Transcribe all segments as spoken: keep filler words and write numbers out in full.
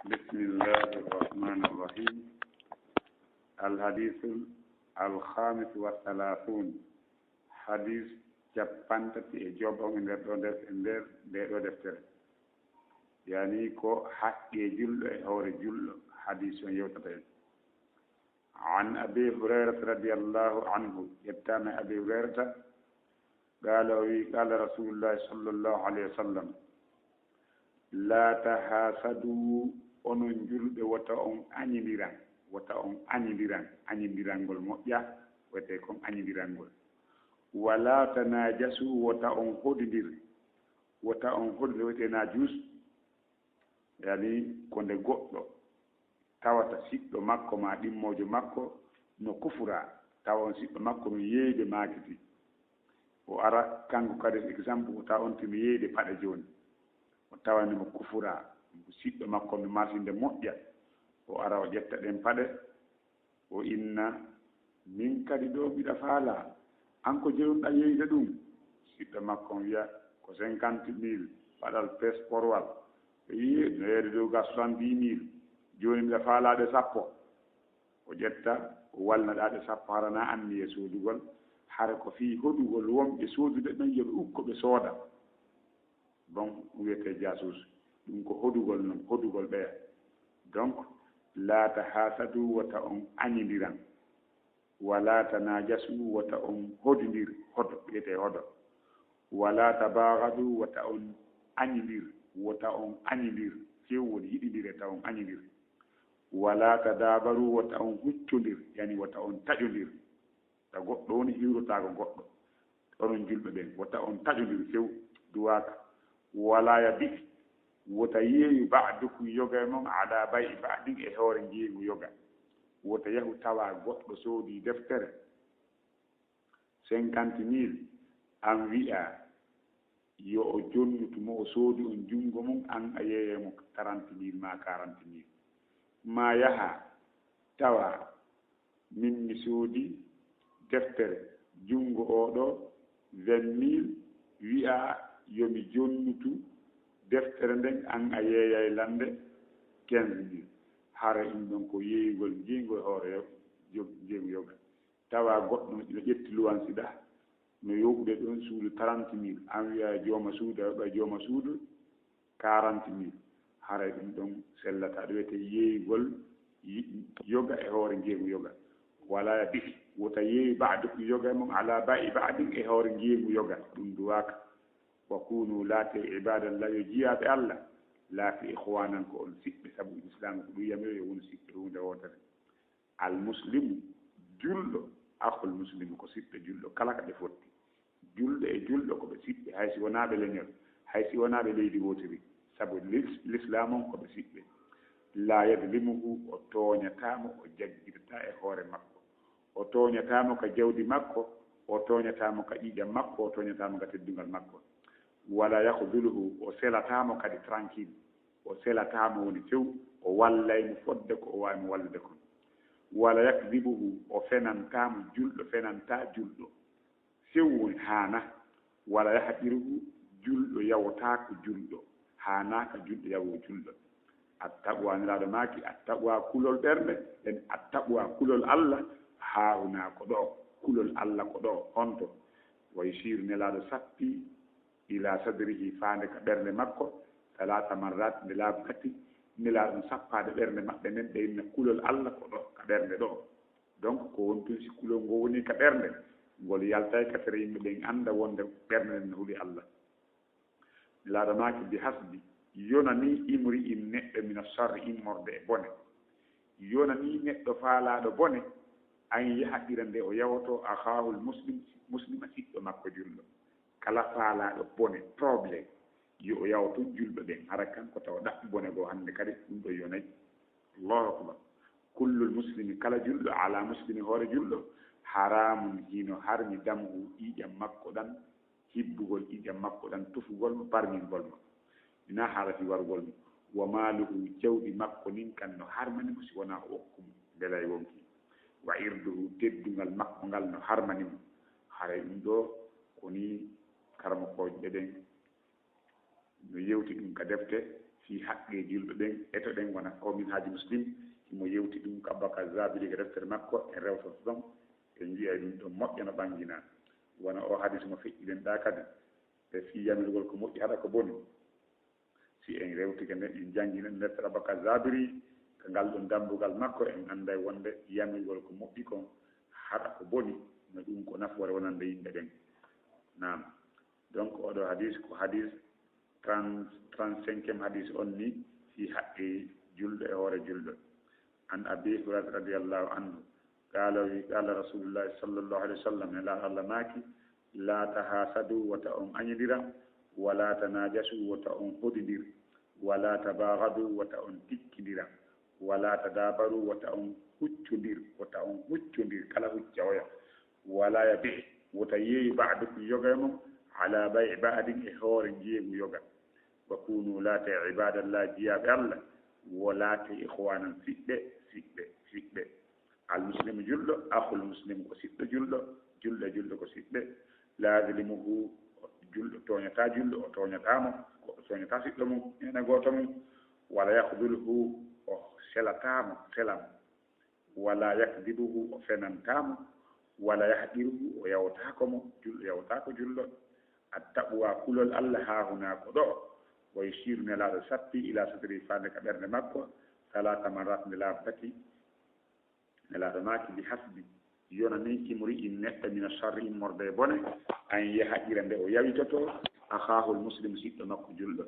بسم الله الرحمن الرحيم. الحديث الخامس والثلاثون. Hadis cappanɗe tati e joobon e nder ɗo nder, e nder nde ɗo deftere. Yani ko haqqe julɗo e hoore julɗo, hadis on yewtata en. عن أبي هريرة رضي الله عنه, ƴettaama e Abi Hurayrata, قال, o wi, قال رسول الله صلى الله عليه وسلم, لا تحاسدوا, onon julɓe, wota on añindiran, wota on añindiran, añindirangol moƴƴa, wiyetee kon añindirangol. ولا تناجشوا, wota on hodindir, wota on hodindir, wiyetee najus, yani ko nde goɗɗo tawata siɗɗo makko maa ɗimmoojo makko no kufuraa, tawa on siɗɗo makko no yeeyde maakiti. O ara kanko kadi, exemple, o tawa on tino yeeyde paɗe jooni, o tawa nimo kufuraa, siɗɗo makko no marsinde moƴƴa, o ara o ƴetta ɗen paɗe, o inna, min kadi ɗo mbiɗa faalaa, an ko jeeruɗaa yeeyde ɗum? Siɗɗo makko on wiya, ko cinquante mille, paɗal pees porwal. O wiyi, no yeeyde dow ga soixante-dix mille, jooni mbiɗa faalaa ɗe sappo. O ƴetta, o wallina ɗaa ɗe sappo, hara na anniya soodugol, hara ko fii hodugol wonɓe soodude ɓen, yo ɓe ukko ɓe sooda. Bon, ɗum wiyetee jaasuus. Ɗum ko hodugol non, hodugol ɓeya. Donc, لا تحاسدوا, wota on añindiran. ولا تناجشوا, wota on hodindir, hodo, wiyetee hodo. ولا تباغضوا, wota on añindir, wota on añindir. Few woni yiɗindire tawa on añindir. ولا تدابروا, wota on huccondir, yani wota on taƴondir. Ta goɗɗo woni hiwrotaako goɗɗo. Onon julɓe ɓen, wota on taƴondir few, duwaaka. ولا يبغ, wota yeeyu بعضكم, yoga e mon, على بيع بعض, e hoore njeeygu yoga. Wota yahu tawa goɗɗo soodii deftere cinquante mille, an wi'a yo o jonnutu mo o soodi on junngo mum, an a yeeyay mo trente mille maa quarante mille. Maa yaha tawa min mi soodi deftere junngo oo ɗoo vingt mille, wi'a yo mi jonnutu deftere nden, an a yeeyay lande quinze mille. Hara ɗum ɗon ko yeeyugol njeeygu e hoore yo-, yo-, njeeygu yoga. Tawa goɗɗo no ƴetti luwansi ɗaa, no yoɓude ɗon suudu trente mille, an wi'a jooma suudu, a yoɓa jooma suudu quarante mille. Haray ɗum ɗon sellataa, ɗum wiyetee yeeyugol yi-, yoga e hoore njeeygu yoga. ولا يبغ, wota yeeyu بعضكم, yoga e mon, على بيع بعض, e hoore njeeygu yoga, ɗum duwaaka. وكونوا, laatee, عباد الله, yo jiyaaɓe Alla, laatee إخوانا, ko on siɓɓe, sabu Islaam ko ɗum yamiri yo wonu siɓɓe huunde wootere. المسلم, julɗo, أخو المسلم, ko siɓɓe julɗo kala ka ɓe fotti. Julɗo e julɗo ko ɓe siɓɓe, hay si wonaa ɓe leñol, hay si wonaa ɓe leydi wootiri, sabu lis-, Lislaam on ko ɓe siɓɓe. لا يظلمه, o tooñataa mo, o jaggitataa e hoore makko. O tooñataa mo ka jawdi makko, o tooñataa mo ka ƴiiƴam makko, o tooñataa mo ka teddungal makko. ولا يخذله, o selataa mo kadi tranquille. O selataa mo woni few, o wallay mo fodde ko o waawi mo wallude kon. ولا يكذبه, o fenantaa mo, julɗo fenantaa julɗo. Few woni haana. ولا يحقره, julɗo yawotaako julɗo. Haanaaka julɗo yawoo julɗo. التقوى, Nelaaɗo maaki, التقوى, kulol ɓernde, ɗen التقوى, kulol Alla, هاهنا, ko ɗoo, kulol Alla ko ɗoo, honto? ويشير, Nelaaɗo sappi, إلى صدره, faande ka ɓernde makko, ثلاث مرات, nde laabi tati, Nelaaɗo ɗum sappaade ɓernde maɓɓe nden, ɓe inna kulol Alla ko ɗoo, ka ɓernde ɗoo. Donc, ko woni tun si kulol ngol woni ka ɓernde, ngol yaltay ka sera yimɓe ɓen annda wonde ɓernde nden no huli Alla. Nelaaɗo maaki, بحسب, yonanii, امرئ, neɗɗo, من الشر, immorde e bone. Yonanii neɗɗo faalaaɗo bone, أن يحقر, nde o yawotoo, أخاه المسلم, muslima, siɗɗo makko julɗo. Kala faalaaɗo bone, problème, yo o yawoto julɓe ɓen. Hara kanko tawa ɗaɓɓi bone goo hannde kadi, ɗum ɗo yonay. Allahu akbar. كل المسلم, kala julɗo, على المسلم, hoore julɗo, حرام, hino harmi, دمه, ƴiiƴam makko ɗan, hibbugol ƴiiƴam makko ɗan, tufugol mo, barmingol mo. Ina hara fi warugol mo. وماله, jawdi makko nin kan no harmani mo si wonaa o okku mo, mbela e wonki. وعرضه, teddungal makko ngal no harmani mo. Haray ɗum ɗoo ko nii karamokoojo ɓe ɗen no yewti ɗum ka defte fii haqqe julɓe ɓen, etoɗen wona o min haaji Muslim, himo yewti ɗum ko Abubakar Zabiri e deftere makko, en rewtoto ɗon, en wi'a ɗum ɗon moƴƴa no ɓanginaa. Wona o hadis mo feƴƴiɗen ɗaa kadi, e fii yamirgol ko moƴƴi haɗa ko boni. Si en rewtike nde, en janngina deftere Abubakar Zabiri, ka ngal ɗon dambugal makko, en annday wonde yamirgol ko moƴƴi kon haɗa ko boni, no ɗum ko nafoore wonande yimɓe ɓen. Naam. Donc, oɗo hadis ko hadis trente, trente-cinquième hadis on ni, fii haqqe julɗo e hoore julɗo. An Abi Hurairata radiyallahu anhu, qala, wi, qala Rasulullahi sallallahu alaihi wasallam, Nelaaɗo Allah maaki, la tahasadu, wota on añidira, wala tanajasu, wota on hodindir, wala tabaghadu, wota on tikkindira, wala tadabaru, wota on huccondir, wota on huccondir, kala hucca oya. Wala yabi, wota yeeyu ba'dukum, yoga e mon, ala bay'i ba'din, e hoore njeegu yoga. Wa kunu, laate, ibadallah, jiyaaɓe Allah, wo laate ikhwanan, siɓɓe, siɓɓe, siɓɓe. Al muslimu, julɗo, akhul muslim, ko siɗɗo julɗo, julɗo e julɗo ko siɓɓe. La yadlimuhu, julɗo tooñataa julɗo, o tooñataa mo, goɗɗo tooñataa siɗɗo mum, neene gooto mum. Wala yakhdhuluhu, o selataa mo, sela mo. Wala yakdibuhu, o fenantaa mo. Wala yahqiruhu, o yawtaako mo, julɗo yawtaako julɗo. Attaqwa, kulol Allah, hahuna, ko ɗo. Wa yushiru, Nelaaɗo sappi, ila sadri, faande ka ɓernde makko, salata marrat, nde laabi tati. Nelaaɗo maaki, bi hasbi, yonani imri'in, neɗɗo, mina sharri, immorde e bone, an yahqira, nde o yawitoto, akhahul muslim, siɗɗo makko julɗo.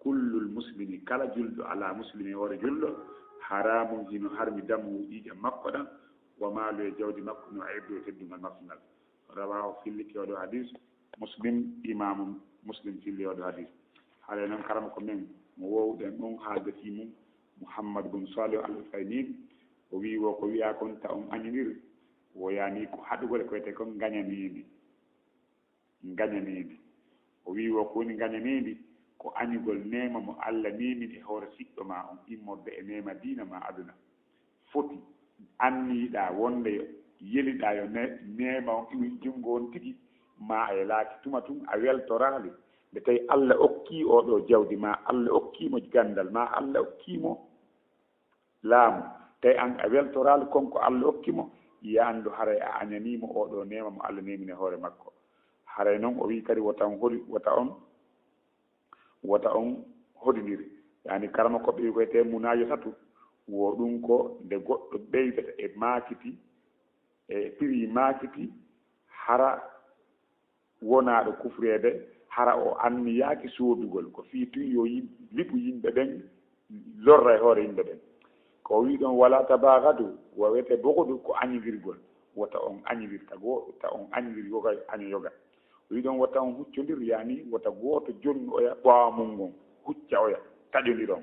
Kullul muslimi, kala julɗo, ala muslimi, hoore julɗo, haramun, hino harmi, damu, ƴiiƴam makko ɗan, wa maalu, e jawdi makko, no irdu, e teddungal makko ngal. Rawahu, fillike oɗo hadis, Muslim, imaamu Muslim filli oɗo hadis. Haray non, karama ko men mo wowɗen ɗum haalde fii mum, Muhammad bun Salih Al Uthaymin, o wii wo ko wi'aa kon ta on añindir, wo yaani ko haɗugol ko wiyetee kon ngañaneende. Ngañaneende. O wii wo ko woni ngañaneende, ko añugol neema mo Alla neemin e hoore siɗɗo maa on, immorde e neema diina maa aduna. Foti anniyiɗaa wonde yo yeliɗaa yo ne-, neema on iwi junngo on tigi, maa a yelaaki tuma tun a weltoraali. Nde tawi Alla okkii oo ɗoo jawdi, maa Alla okkii mo ganndal, maa Alla okkii mo laamu, tawi an a weltoraali kon ko Alla okki mo, yo anndu haray a añanii mo oo ɗoo neema mo Alla neemini e hoore makko. Haray non o wi'i kadi wota on holi, wota on, wota on hodindir. Yaani karama ko ɓe wi'etee munaajasatu, wo ɗum ko nde goɗɗo ɓeydata e maakiti, e pirii maakiti, hara wonaaɗo kufreede, hara o anniyaaki soodugol, ko fii tun yo yim-, liɓu yimɓe ɓen, lorra e hoore yimɓe ɓen. Ko o wi'i ɗon, wala tabaghadu, wa wiyetee bughdu ko añidirgol, wota on añidir ta goo-, ta on añidir yoga, aña yoga. O wi'i ɗon, wota on huccondir, yaani wota gooto jonnu oya ɓaawo mun ngon, hucca oya, taƴondiron.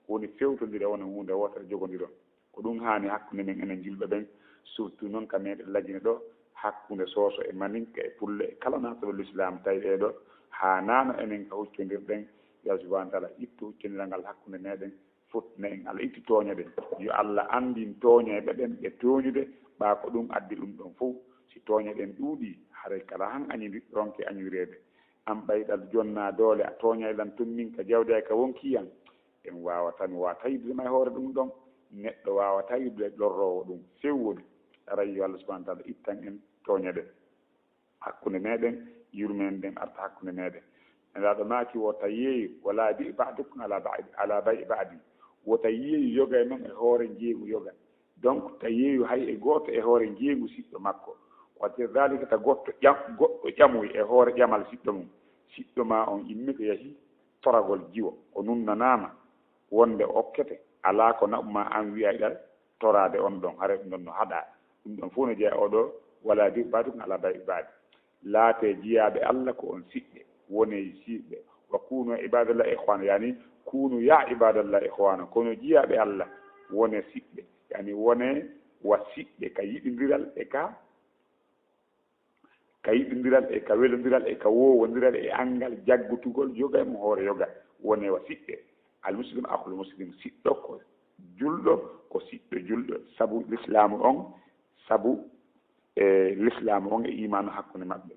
Woni fewtondiron, wona huunde wootere jogondiron. Ko ɗum haani hakkunde men enen julɓe ɓen, surtout noon ka meɗen Lagine ɗo, hakkunde Sooso e Maninka e Pullo e kala naatɗo Lislaam, tawi ɓee ɗo haanaano enen ka huccondirɗen. Yo Allah subhaanahu wa taala ittu huccondiral ngal hakkunde meɗen, fottina en, Allah ittu tooñe ɗen. Yo Allah anndin tooñeeɓe ɓen ɓe tooñude, ɓaa ko ɗum addi ɗum ɗon fof. Si tooñe ɗen ɗuuɗii, haray kala han añidi, ronke añidireede. An ɓay ɗal jonnaa doole, a tooñay lan tun min ka jawdi ay ka wonkii an. En waawataa, mi waawataa yiɗude ma e hoore ɗum ɗon. Neɗɗo waawataa yiɗude lorroowo ɗum. Few woni, aray yo Allah subhaanahu wa taala ittan en tooñe ɗen hakkunde meɗen, yurmeende nden arta hakkunde meɗen. Nelaaɗo maaki, wota yeeyu, wala yabi ba'dukum ala ba'di, ala bay'i ba'di. Wota yeeyu yoga e men e hoore njeeygu yoga. Donc, ta yeeyu hay e gooto e hoore njeeygu siɗɗo makko. Wa kadhalika ta goɗɗo ƴam-, goɗɗo ƴamoy e hoore ƴamal siɗɗo mum. Siɗɗo maa on immike yahi toragol jiwo, o nunnanaama wonde okkete, alaa ko naɓu maa an wi'ayɗal toraade on ɗon, haray ɗum ɗon no haɗaa. Ɗum ɗon fof no jeyaa oo ɗoo, wala yabi ba'dukum ala bay'i ba'di. Laatee jiyaaɓe Alla ko on siɓɓe, wonee siɓɓe. Wa kunu ibadallahi ikhwana, yaani kunu ya ibadallahi ikhwana, kono jiyaaɓe Alla, wonee siɓɓe, yaani wonee wa siɓɓe ka yiɗindiral e ka ka yiɗindiral e ka welondiral e ka woowondiral e anngal jaggutugol yoga e mo hoore yoga, wonee wa siɓɓe. Al muslim akhul muslim, siɗɗo ko julɗo, ko siɗɗo julɗo, sabu lislaamu on, sabu, e, lislaamu on e iimaanu hakkunde maɓɓe.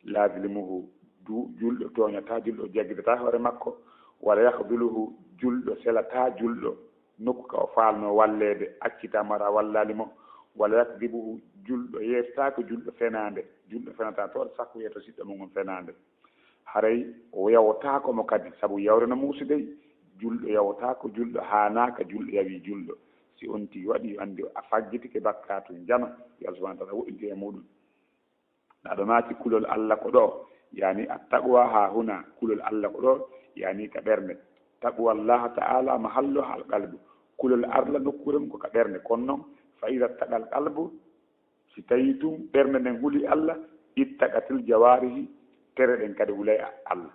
La yadlimuhu, du-, julɗo tooñataa, julɗo jaggidataa hoore makko, Wala yakhdhuluhu, julɗo selataa julɗo nokku ka o faalnoo walleede, accitaama a wallaali mo. Wala yakdhibuhu, julɗo yeetataa ko julɗo fenaande, julɗo fenataa to sakko yeeto siɗɗo mum on fenaande. Haray o yawotaako mo kadi, sabu yawre no muusi dey, julɗo yawotaako julɗo, haanaaka julɗo yawii julɗo. Si on tigi waɗi, yo anndi a faggitike bakkaatu njano, yo Allah subhanahu wa taala woɗɗinti e muɗum. Ndaa ɗo maaki kulol Allah ko ɗo, yani attaqwa haa huna, kulol Allah ko ɗo, yani ka ɓernde. Taqwa Allah ta'ala mahalluha al qalbu. Kulol Allah nokkuure mum ko ka ɓernde. Kono noon, fa iza taqal qalbu, si tawii tun ɓernde nden huli Allah, ittaqatil jawarihi, tere ɗen kadi hulay a-, Allah.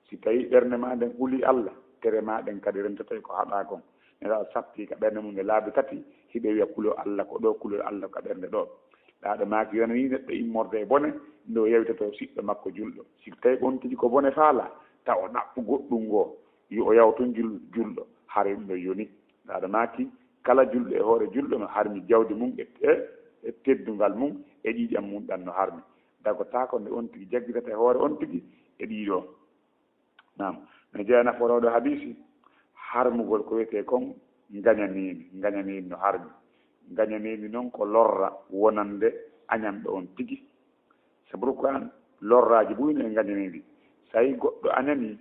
Si tawii ɓernde maa nden huli Allah, tere maa ɗen kadi rentoto e ko haɗaa kon. Nelaaɗo sappi ka ɓernde mum nde laabi tati, hiɓe wiya kulol Allah ko ɗo, kulol Allah ko ka ɓernde ɗo. Ndaa ɗo maaki yonanii neɗɗo immorde e bone, nde o yawitoto siɗɗo makko julɗo. Si tawii on tigi ko bone faalaa, taw o ɗaɓɓu goɗɗum ngoo, yo o yaw tun jul-, julɗo, haray ɗum ɗon yonii. Ndaa ɗo maaki, kala julɗo e hoore julɗo no harmi jawdi mum e, e, e teddungal mum e ƴiiƴam mum ɗan no harmi. Dagotaako nde on tigi jaggitata e hoore on tigi e ɗii ɗoo. Naam. No jeyaa nafoore oo ɗoo hadiisi, harmugol ko wiyetee kon ngañaniini, ngañaniini no harmi. Ngañaniini noon ko lorra wonande añanɗo on tigi. C'est pourquoi lorraaji buy no e ngañaniini. So tawii goɗɗo añanii,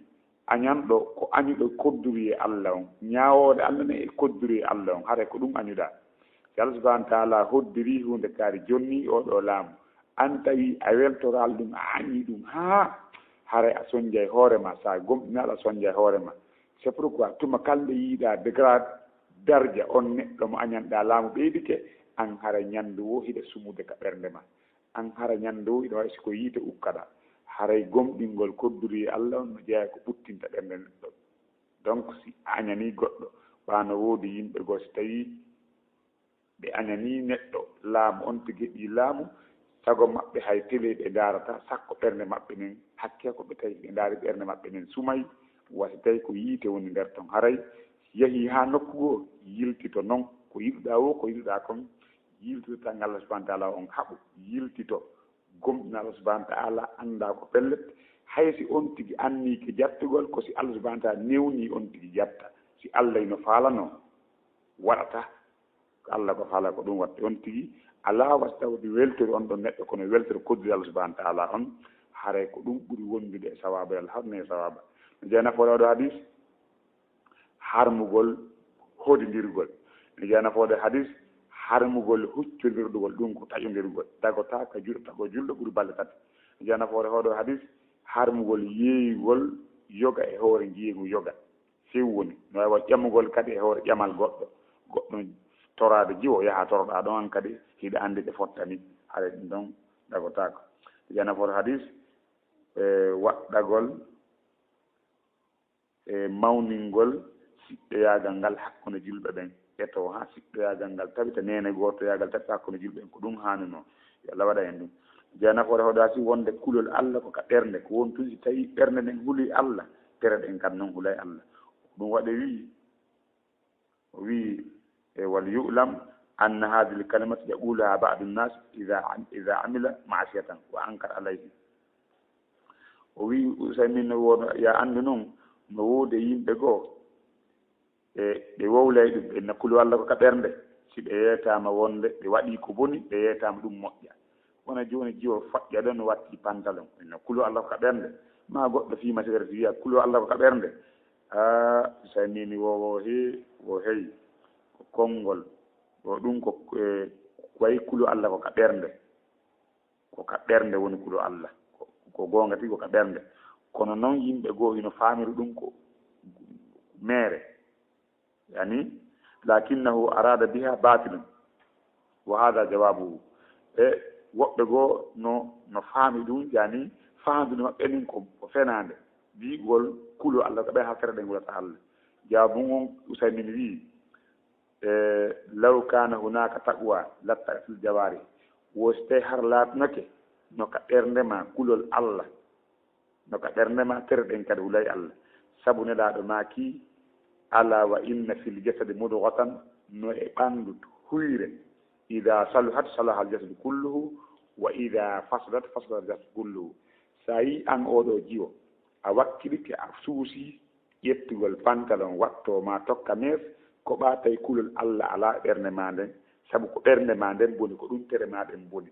añanɗo ko añuɗo kodduri e Allah on, ñaawoode Allah ne e kodduri e Allah on, haray ko ɗum añuɗaa. Si Allah subhanahu wa taala hoddirii huunde kaari jonnii oo ɗoo laamu, aan tawi a weltoraali ɗum, a añii ɗum, haa haray a sonjay hoore maa, so a gomɗinaali a sonjay hoore maa. C'est pourquoi tuma kala nde yiiɗaa degrade, darja on neɗɗo mo añanɗaa laamu ɓeydike, aan haray ñannde woo hiɗa sumude ka ɓernde maa. Aan hara ñannde woo hiɗa wayi si ko yiite ukkaɗaa. Haray gomɗingol kodduri e Allah on no jeyaa ko ɓuttinta ɓernde neɗɗo. Donc, si a añanii goɗɗo, ɓaa no woodi yimɓe goo, si tawii ɓe añanii neɗɗo laamu, on tigi heɓii laamu, sago maɓɓe hay télé ɓe ndaarata, sakko ɓernde maɓɓe nden, hakkee ko ɓe tawi ɓe ndaari ɓernde maɓɓe nden sumay, wa si tawii ko yiite woni nder ton. Haray si yahii haa nokku goo, yiltito non, ko yiɗuɗaa woo, ko yiɗuɗaa kon, yiltito tan Allah subhanahu wa taala on haɓu, yiltito, gomɗina Allah subhanahu wa taala, anndaa ko pellet, hay si on tigi annii ke jattugol, ko si Allah subhanahu wa taala newnii on tigi jatta, si Allah hino faalanoo, waɗata. Ko Allah ko faala ko ɗum waɗte. On tigi alaa wasi tawde weltori on ɗon neɗɗo, kono weltori kodduri Allah subhanahu wa taala on, haray ko ɗum ɓuri wondude e sawaaba, yo Allah haɗu en e sawaaba. No jeyaa nafoore oo ɗoo hadis, harmugol hodindirgol. No jeyaa nafoore hadis, harmugol huccondirɗugol, ɗum ko taƴondirgol. Dagotaako ka juɗo, tago julɗo ɓuri balɗe tati. No jeyaa nafoore oo ɗoo hadis, harmugol yeeyugol yoga e hoore njeeygu yoga. Few woni. No waawi waɗ ƴamugol kadi e hoore ƴamal goɗɗo. Goɗɗo toraade jiwo, yaha toroɗaa ɗon, an kadi hiɗa anndi ɗe fottani. Haray ɗum ɗon dagotaako. Jeyaa nafoore hadis, e waɗɗagol, e mawningol siɗɗoyaagal ngal hakkunde julɓe ɓen. Eto haa siɗɗoyaagal ngal tabita, neene gootoyaagal tabita hakkunde julɓe ɓen. Ko ɗum haanunoo. Yo Allah waɗa en ɗum. Jeyaa nafoore hoɗaasi wonde kulol Allah ko ka ɓernde. Ko woni tun si tawii ɓernde nden hulii Allah, tere ɗen kan non hulay Allah. Ko ɗum waɗi wi'i, o wi'i, e, "Wal yu'lam anna hadhihi al-kalimata yaquluha ba'du an-nas idha am-, idha amila ma'siyatan wa ankara alayhi." O wi'i, Usaymin no wono, yo a anndu non, no woodi yimɓe goo, e ɓe wowlay ɗum, ɓe na kulu Allah ko ka ɓernde. Si ɓe yeetaama wonde ɓe waɗii ko boni, ɓe yeetaama ɗum moƴƴa. Wona jooni jiwo foƴƴa ɗon watti pantalon. No kulu Allah ko ka ɓernde. Maa goɗɗo fii ma sigaret wi'a kulu Allah ko ka ɓernde. Aa, Usaymin wo, wo he, wo hey. Ko konngol. Wo ɗum ko, e, ko wayi kulu Allah ko ka ɓernde. Ko ka ɓernde woni kulu Allah. Ko, ko goonga tigi ko ka ɓernde. Kono noon yimɓe goo hino faamiri ɗum ko meere. Yani, "Lakinnahu arada biha batilun. Wa hadha jawabuhu." E woɓɓe goo no, no faami ɗum, yani, faamdude maɓɓe nin ko, ko fenaande. Wi'ugol kulu Allah ko ɓe halkere ɗen wulata Allah. Jawaabu ngon Usaymin wi'i, e, "Law kana hunaka taqwa lattaqatil jawari." Wo si tawi har laatunake no ka ɓernde ma kulol Allah. No ka ɓernde ma tere ɗen kadi hulay Allah. Sabu Nelaaɗo maaki, "Ala wa inna fil jasadi mudghatan", no e ɓanndu huyre. "Idha saluhat salahal jasadu kulluhu, wa idha fasadat fasadal jasadu kulluhu." Sa yi an oɗo jiwo, a wakkilike, a suusi, ƴettugol pantalon wattoo ma tokka mees, ko ɓa tawi kulol Alla alaa e ɓernde ma nden, sabu ko ɓernde ma nden boni, ko ɗum tere ma ɗen boni.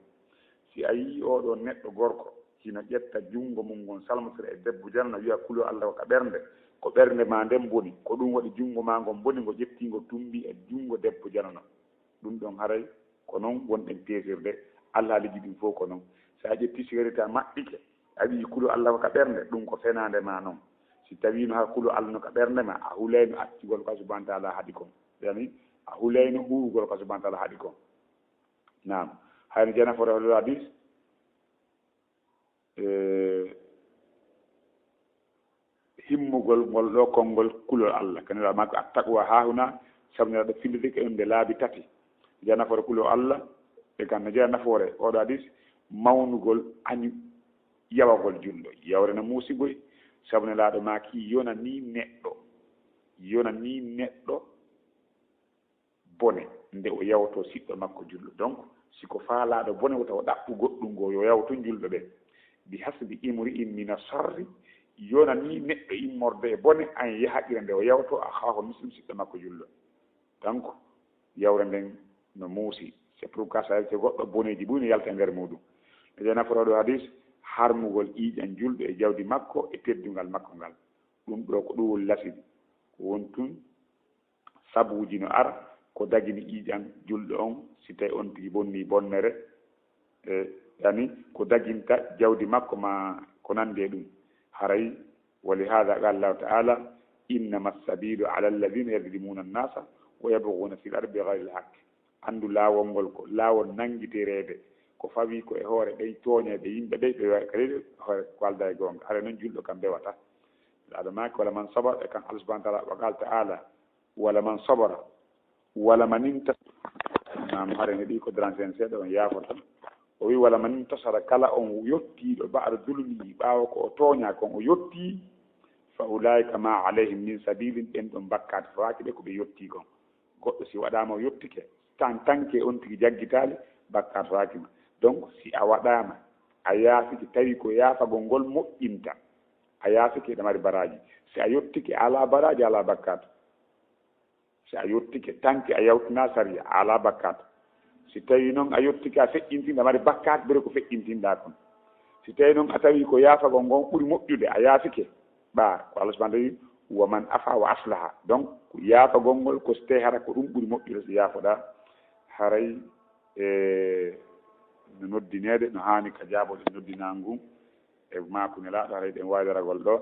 Si a yii oo ɗoo neɗɗo gorko hino ƴetta junngo mum ngon salmotira e debbo janano, wi'a kulol Alla ko ka ɓernde, ko ɓernde ma nden boni, ko ɗum waɗi junngo ma ngon boni, ngo ƴetti ngo tumbi e junngo debbo janano. Ɗum ɗon haray ko non wonɗen peesirde alhaaliiji ɗin fof ko non. Si a ƴetti sigareti a maɓɓike, a wi'i kulol Alla ko ka ɓernde, ɗum ko fenaande ma non. Si tawiino hara kulol Alla no ka ɓernde ma, a hulayno accugol ko Alla subhanahu wa taala haɗi kon. Yani, a hulayno huuwugol ko Alla subhanahu wa taala haɗi kon. Naam. Hayno jana fota hol hadis, eh, himmugol ngol ɗoo konngol kulol Alla. Kadi Nelaaɗo maaki, "Attaqwa haahuna", sabu Nelaaɗo fillitike ɗum nde laabi tati. Jeya nafoore kulol Alla, e kan no jeya nafoore oo ɗoo hadis, mawnugol añu yawagol julɗo. Yawre no muusi boy, sabu Nelaaɗo maaki, "Yonanii neɗɗo, yonanii neɗɗo bone nde o yawtoo siɗɗo makko julɗo." Donc, si ko faalaaɗo bone, wota o ɗaɓɓu goɗɗum goo, yo yawtu julɓe ɓen. "Bi hasbi imri'in mina sharri", yonanii neɗɗo immorde e bone, an yahaɗira nde o yawtoo akhaahu muslim, siɗɗo makko julɗo. Donc, yawre nden no muusi. C'est pourquoi ça, so goɗɗo boneeji buy no yalta e nder muuɗum. E jeya nafoore oo ɗoo hadis, harmugol ƴiiƴan julɗo e jawdi makko e teddungal makko ngal. Ɗum ɗoo ko ɗum woni lasiri. Ko woni tun sabuuji no ara ko dagini ƴiiƴan julɗo on, si tawi on tigi bonnii bonnere, e, yani, ko daginta jawdi makko maa ko nanndi e ɗum. Haray, "Wa li haadha qaala Allahu ta'ala, innama as-sabilu ala alladhina yadhlimuna an-nasa wa yabghuna fil ardi bighayri al-haqq." Anndu laawol ngol ko laawol nanngitereede, ko fawii ko e hoore ɓey tooñeeɓe yimɓe ɓey, ɓe waɗi kadi hoore ko aldaa e goonga. Haray non julɗo kam bewata. Nelaaɗo maaki, "Wala man sabara", e kan Alla subhanahu wa taala, wa qaala ta'ala, "Wala man sabara, wala man intasara." Naam, hare ne ɗi ko dransen seeɗa, on yaafoto. O wi, "Wala man intasara", kala on yottiiɗo, "ba'da zulmihi", ɓaawo ko o tooñaa kon, o yottii, "fa ulaa'ika ma alayhim min sabilin", ɓen ɗon bakkaatu fawaaki ɓe ko ɓe yottii kon. Goɗɗo si waɗaama o yottike, tan tanke on tigi jaggitaali, bakkaatu fawaaki ma. Donc, si a waɗaama, a yaafike, tawi ko yaafagol ngol moƴƴinta, a yaafike, hiɗa mari baraaji. Si a yottike, a alaa baraaji, a alaa bakkaatu. Si a yottike, tanke a yawtinaa sariya, a alaa bakkaatu. Si tawii non a yottike, a feƴƴintinɗa, mari bakkaatu, bere ko feƴƴintinɗaa kon. Si tawii non a tawii ko yaafagol ngon ɓuri moƴƴude, a yaafike, ɓa ko Allah subhanahu wa taala wi, "Wa man afa wa aslaha." Donc, ko yaafagol ngol, ko si tawii hara ko ɗum ɓuri moƴƴude, si yaafoɗaa, haray, e, no noddineede, no haani ka jaaboɗen noddinaangu ngun, e maaku Nelaaɗo, haray ɗen waawi daragol ɗoo.